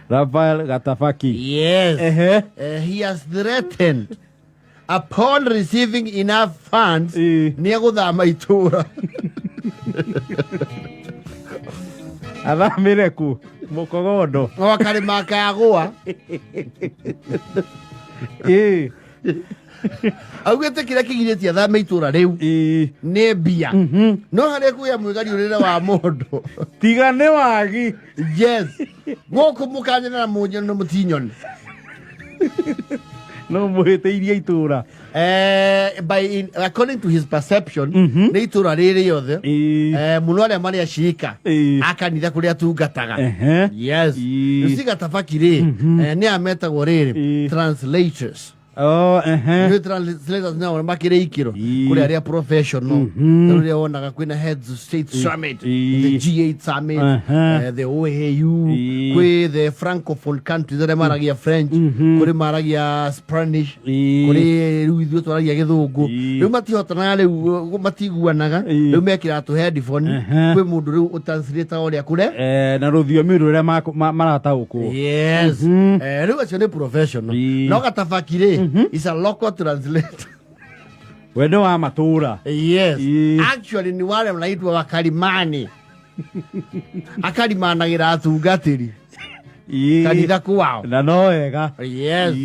Rafael Gatabaki. Yes. Ehe. He has threatened upon receiving enough funds nĩ egũthama itũra. Athamĩre ku mũkogondo. O karĩma kagũa. Augĩte kĩrĩa kĩgirĩtie athame itũra rĩu nĩ mbia, no harĩa kuya mwĩgariũrĩre wa mũndũ. Tiga nĩ wagi. Yes, gũkũ mũkanyona na mũnyone mũtinyone. No mũhĩtĩirie itũra. According to his perception, nĩ itũra rĩrĩ rĩothe, mũno arĩa marĩ acirika a kanitha kũrĩa atungataga. Yes. Rĩu cigatabaki rĩ, nĩ aya metagwo rĩrĩ translators. Oh, ehe. Nĩ translators nao makĩrĩ ikĩro. Kũrĩ arĩa professional, mm rĩrĩa wonaga kwĩna heads of state summit, the G8 summit, the OAU, kwĩ the francophone countries, arĩa maragia French, kũrĩ maragia Spanish, kũrĩ rĩu ithuĩ twaragia Gĩthũngũ. Rĩu matihotanaga, rĩu matiguanaga. Rĩu mekĩraga tũ headphone. Kwĩ mũndũ rĩu ũtranslate ũrĩa kũre Na rũthiomi rũrĩa marataũkwo. Yes. Rĩu acio nĩ professional. No Gatabaki rĩ, is a local translator. We nĩ wa matũra. Yes. Actually ni wale wanaitwa wakalimani, akalimanagĩra atungatĩri kanitha kwao. Na no wega. Yes.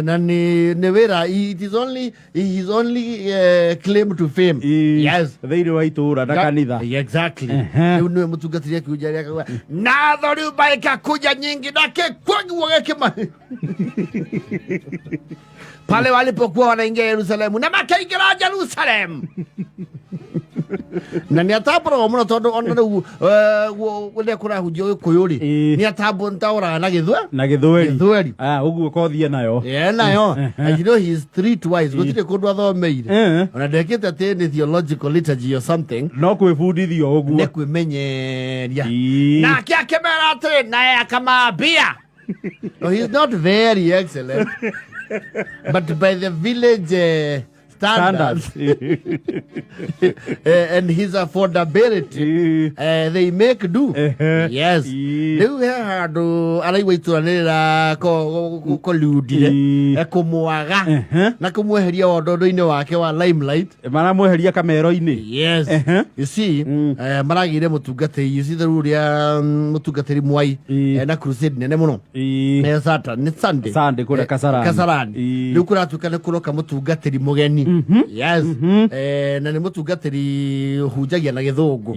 Na nĩ wĩra, it is only his only claim to fame. Yes. Thĩinĩ wa itũra na kanitha. Yeah, exactly. Rĩu nĩwe mũtungatĩri akiunja rĩa akauga na dhoruba ikakuja nyingi na kĩkwaguo gĩkĩma pale walipokuwa wanaingia Yerusalemu na makaingĩra Jerusalem, na nĩ atambũragwo mũno tondũ ona rĩu rĩrĩa kũrahunjio Gĩkũyũ rĩ, nĩ atamboraga na Gĩthwe Na Gĩthweri. Gĩthweri. Ah, ũguo kothie nayo. Yeah, nayo. And you know he is streetwise, gũtirĩ kũndũ athomeire. Ona ndekĩte atĩ nĩ theological liturgy or something. No kwĩbundithio ũguo. Nĩ kwĩmenyeria. Nake akĩmera atĩrĩ, naye akamambia, no, he's not very excellent, but by the village standards and his affordability, they make do. Yes. Rĩu he handũ araigua itũra nĩ rĩrakoliundire ekũmwaga na kũmweheria wondondo-inĩ wake wa limelight. Maramweheria kamero-inĩ. Yes. You see, maragĩire mũtungatĩri, you see, rĩu ũrĩa mũtungatĩri Mwai na crusade nene mũno. Saturday, nĩ Sunday. Sunday kũrĩa Kasarani. Kasarani. Rĩu kũratuĩka nĩ kũroka mũtungatĩri mũgeni. Yes. Na nĩ mũtungatĩri ũhunjagia na Gĩthũngũ.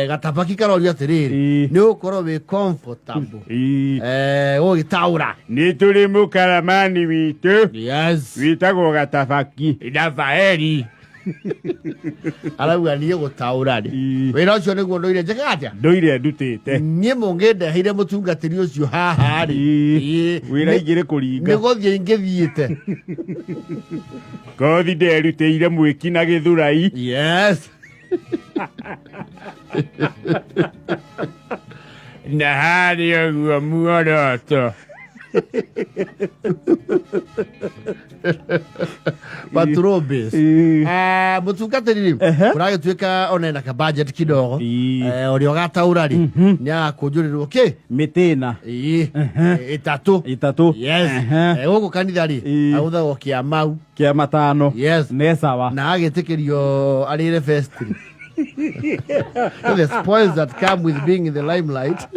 Gatabaki karorio atĩrĩrĩ, nĩ ũgũkorwo wĩ comfortable gũgĩtaũra? Nĩ tũrĩ mũkaramani witũ wĩtagwo Gatabaki. Rafaeli arauga niĩ gũtaũra rĩ, wĩra ũcio nĩguo ndũire njĩkaga atĩa? Ndũire ndutĩte. Niĩ mũngĩndeheire mũtungatĩri ũcio haha rĩ, Wĩra ingĩrĩ kũringa. Nĩ gũthiĩ ingĩthiĩte. Kothi nderutĩire mwĩki na Gĩthurai. Yes. Na harĩ ũguo muoroto. Patrobes. Mũtungatĩri rĩ, ũragĩtuĩka ona ena ka budget kidogo, ũrĩa ũgataũra rĩ, nĩ agakũnjũrĩrwo kĩ mĩtĩna. Ĩtatũ. Ĩtatũ. Yes. Gũkũ kanitha rĩ, agũthagwo kĩa mau. Kĩa matano. Yes. Ne sawa. Na agĩtĩkĩrio arĩre vestry. The spoils that come with being in the limelight.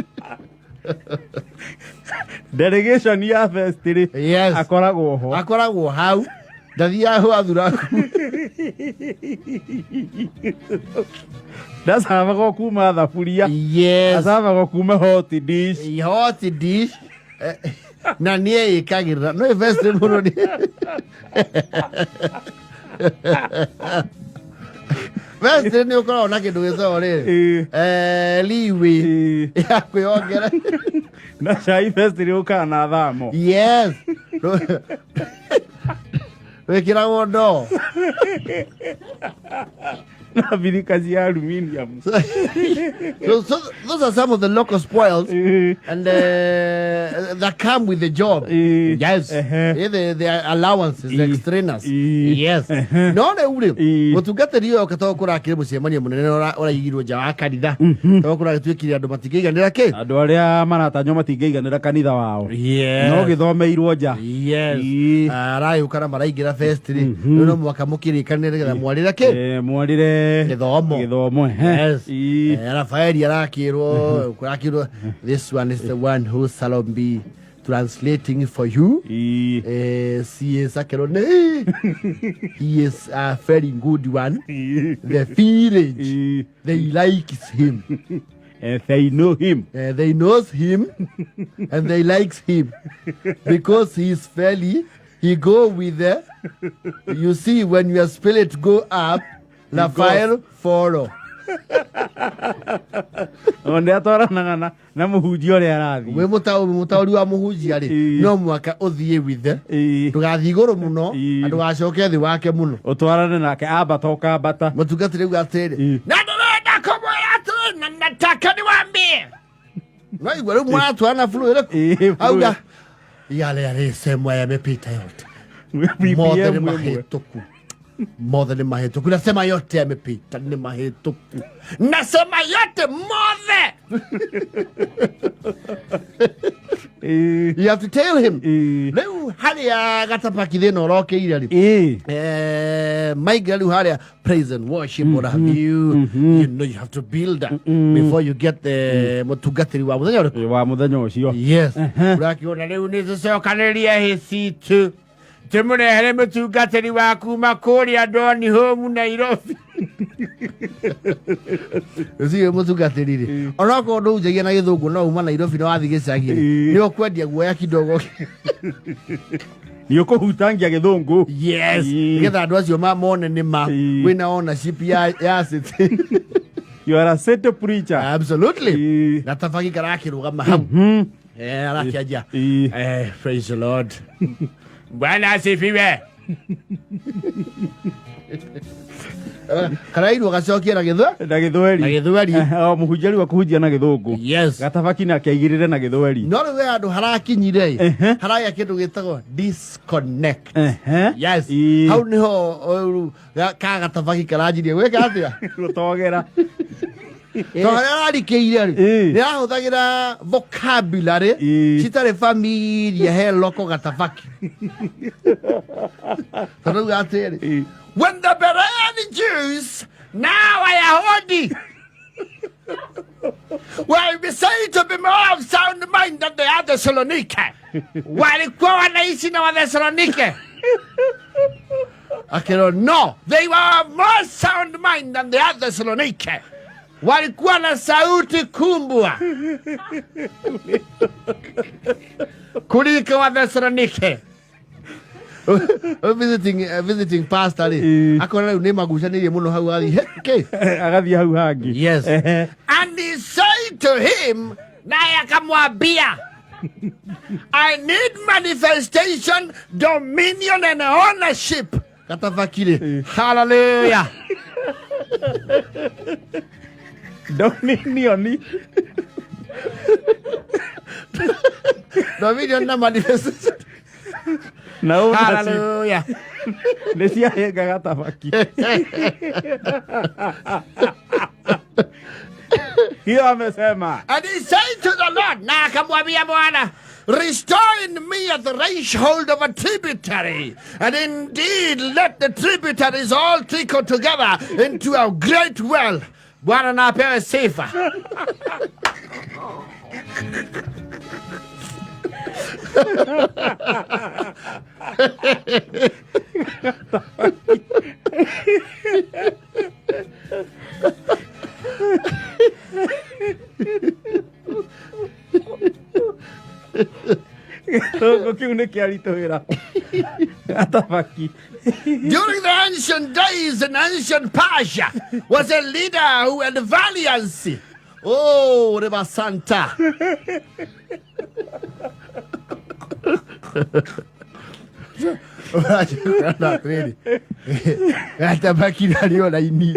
Delegation ya vestry. Yes. Akoragwo ho. Akoragwo hau, ndathiaga gwathuraku. Ndacabagwo kuma thaburia. Yes. Acabagwo kuma hot dish. Hot dish. Na niĩ ĩkagĩrĩra no vestry mũno nĩ vestry nĩ ũkoragwo na kĩndũ gĩtagwo rĩrĩ leeway ya kwĩongera. Na cai vestry ũkaga na thamo. Yes, wĩkĩragwo ndoo. Na birika cia aluminium. So those are some of the local spoils and that come with the job. Yes. The allowances, the extraneous. Yes. No rĩu rĩ, mũtungatĩri ũyũ oka to kũrakĩrĩ mũcemanio mũnene ũraigirwo nja wa kanitha, to kũragĩtuĩkire andũ matingĩiganĩra kĩ. Andũ arĩa maratanywo matingĩiganĩra kanitha wao. Yes. No gĩthomeirwo nja. Yes. Aragĩũka na maraingĩra fest rĩ, rĩu no mũhaka mũkĩrĩkanĩre nĩgetha mwarĩre kĩ. Mwarĩre Gĩthomo. Gĩthomo. Yes. Rafaeli arakĩrwo kũrakĩrwo, this one is the one who shall be translating for you. CS akerwo nĩ he is a very good one. The village, they likes him. They know him. They knows him and they likes him because he is fairly, he go with the, you see, when your spirit go up, Rafael follow. Ona atwaranaga na mũhunjia ũrĩa arathiĩ. Wĩ mũtaũri wa mũhunjia rĩ, no mũhaka ũthiĩ with the, ndũgathiĩ igũrũ mũno na ndũgacoke thĩ wake mũno. Ũtwarane nake, ambata ũkambata. Mũtungatĩri auga atĩrĩrĩ, na ndĩrenda kũmwĩra atĩrĩ, na nataka niwaambie, no igua rĩu mũratwarana flow ĩrĩkũ? Auga yale yalisemwa yamepita yote, mothe nĩ BBM ĩmwe. Mahĩtũku, mothe nĩ mahĩtũku, nasema yote yamepita, nĩ mahĩtũku, nasema yote mothe. You have to tell him. Rĩu harĩa gatabaki thĩna ũrokĩire rĩ, maingĩra rĩu harĩa praise and worship, what have you, you know, you have to build up before you get the mũtungatĩri wa mũthenya ũrĩkũ. Wa mũthenya ũcio. Yes, ũrakiona rĩu nĩ tũcokanĩrie hĩ citũ tũmũrehere mũtungatĩri wa kuma kũrĩa Doni Home Nairobi. Ũcio mũtungatĩri rĩ, onokorwo ndũhunjagia na gĩthũngũ, no uma Nairobi na wathiĩ gĩcagi rĩ, nĩ ũkwendia guoya kidogo. Nĩ ũkũhutangia gĩthũngũ. Yes, nĩgetha andũ acio mone nĩ ma wĩna ownership ya city. You are a city preacher. Absolutely. Gatabagi karakĩrũgama hau. Arakĩanjia. Praise the Lord, Bwana asifiwe. Karairwo gacokie na gĩthwe Na gĩthweri. Na gĩthweri. O mũhunjia rĩu akũhunjia na gĩthũngũ. Yes. Gatabaki nake aigĩrĩre na gĩthweri. No rĩu he handũ harakinyire ĩ, haragĩa kĩndũ gĩtagwo disconnect. Yes. Hau nĩho rĩu ka gatabaki karanjirie gwĩka atĩa? Gũtogera. To harĩa ararikĩire rĩ, nĩ arahũthagĩra vocabulary citarĩ familia he loko gatabaki, tondũ rĩu atĩrĩ, when the Berean Jews, now Ayahudi, were said to be more of sound mind than the other Thessalonike, walikuwa wanaishi na Wathesalonike, akero no, they were of more sound mind than the other Thessalonike, walikuwa na sauti kumbwa kuliko Wathesalonike. Visiting pastor rĩ, akona rĩu nĩ magucanĩirie mũno hau, athiĩ he Agathiĩ hau hangĩ. Yes. And he said to him, naye akamwambia, I need manifestation, dominion and ownership. Gatabakire. Hallelujah. Dominion. Dominion na manifestation. Na ownership. Hallelujah. Nĩ ciahenga gatabaki. Hiyo amesema. And he said to the Lord, na akamwambia Bwana, restore in me a threshold of a tributary, and indeed let the tributaries all trickle together into a great well. Bwana na apewe sifa. Gĩthũngũ kĩu nĩ kĩaritũhĩra gatabaki. During the ancient days in ancient Persia was a leader who had valiancy. Oh, River Santa. Ũracokana atĩrĩrĩ, gatabaki narĩo raini.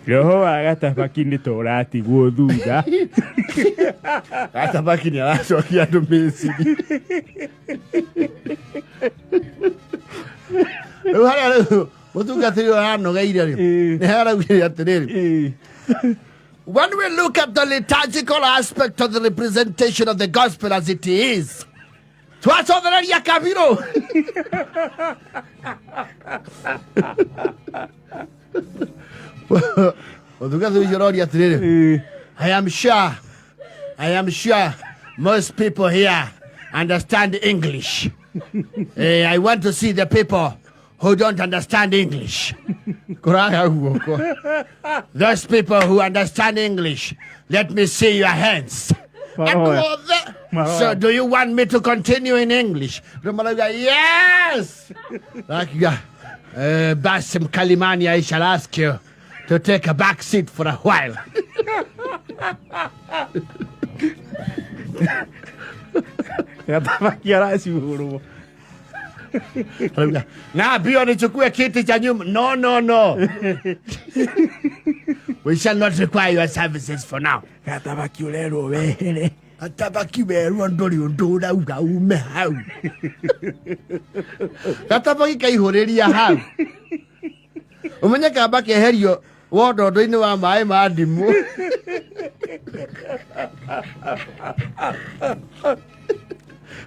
Roho wa gatabaki nĩ ta ũratigwo thutha. Gatabaki nĩ aracokia andũ Misiri. Rĩu harĩa rĩu mũtungatĩri ũyũ aranogeire rĩ, nĩ haraugire atĩrĩrĩ, when we look at the liturgical aspect of the representation of the gospel as it is, twacothereria kabirũ. Mũtungatĩri ũcio aroria atĩrĩrĩ, I am sure most people here understand English. I want to see the people who don't understand English. Kũraga guoko. Those people who understand English, let me see your hands. Maroya. Andũ othe. Maroya. So do you want me to continue in English? Rĩu marauga, yes. Rakiuga, basi mkalimani, I shall ask you to take a back seat for a while. Gatabaki aracuhũrwo. Arauga, na bio nichukue kiti cha nyuma. No, no, no. We shall not require your services for now. Gatabaki ũrerwo wehere. Gatabaki werwo ndũrĩ ũndũ ũrauga ume hau. Gatabaki kaihũrĩria hau. Ũmenye kamba keherio wondondo-inĩ wa maĩ ma ndimũ.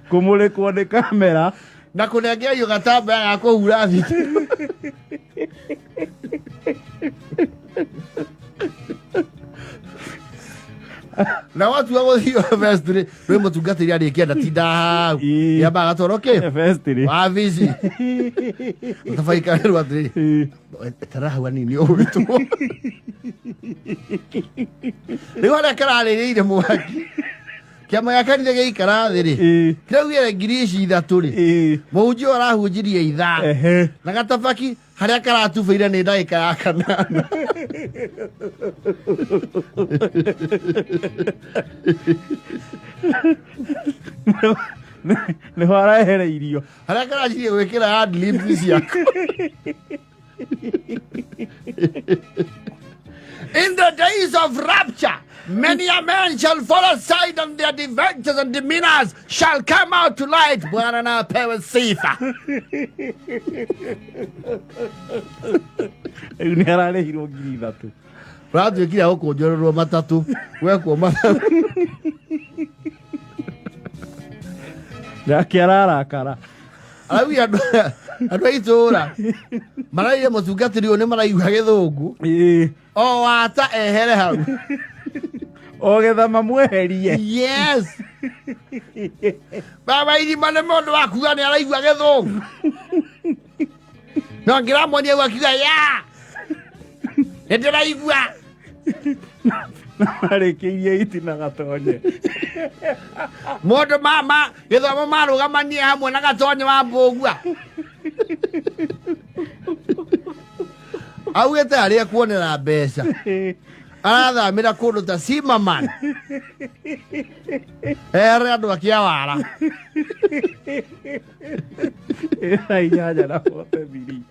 Kũmũrĩkwo nĩ kamera. Na kũnengerio gatambaya ga kũhura thitima. Na watua gũthiĩ vestry rwĩ mũtungatĩri arĩkia ndatinda hau. Yambaga gatwarwo kĩ? Vestry. Wabici. Mũtabai karerwo atĩrĩrĩ, etera hau hanini ũgwĩtwo. Rĩu harĩa kararĩrĩire mwaki kĩama gĩa kanitha gĩikara thĩ rĩ, kĩraugire ngiri ici ithatũ rĩ, mũhunjia ũyũ arahunjirie ithaa na gatabaki harĩa karatubĩire nĩ ndagĩka ya kanana. Nĩho araehereirio. Harĩa karanjirie gwĩkĩra ad-libs ciako. In the days of rapture, many a man shall fall aside, and their adventures and demeanors shall come out to light. Bwana na apewe sifa. Rĩu nĩ ararĩhirwo 3,000. Ratuĩkire gũkũnjũrĩrwo matatũ gwekwo matatu. Nake ararakara. Araugire andũ a itũũra maraire mũtungatĩri ũyũ nĩ maraigua gĩthũngũ o wata ehere hau. O getha mamweherie. Yes, baba irima nĩ mũndũ wa kuga nĩ araigua gĩthũngũ, no ngĩramuonia u akiuga ya nĩ ndĩraigua. Marĩkĩirie itina gatonye. Mũndũ mama gĩthomo marũgamanie hamwe na gatonye wa mbũgua augĩte harĩa kuonera mbeca arathamĩra kũndũ ta Zimmerman ere andũ akĩawara. Thaa 8:43.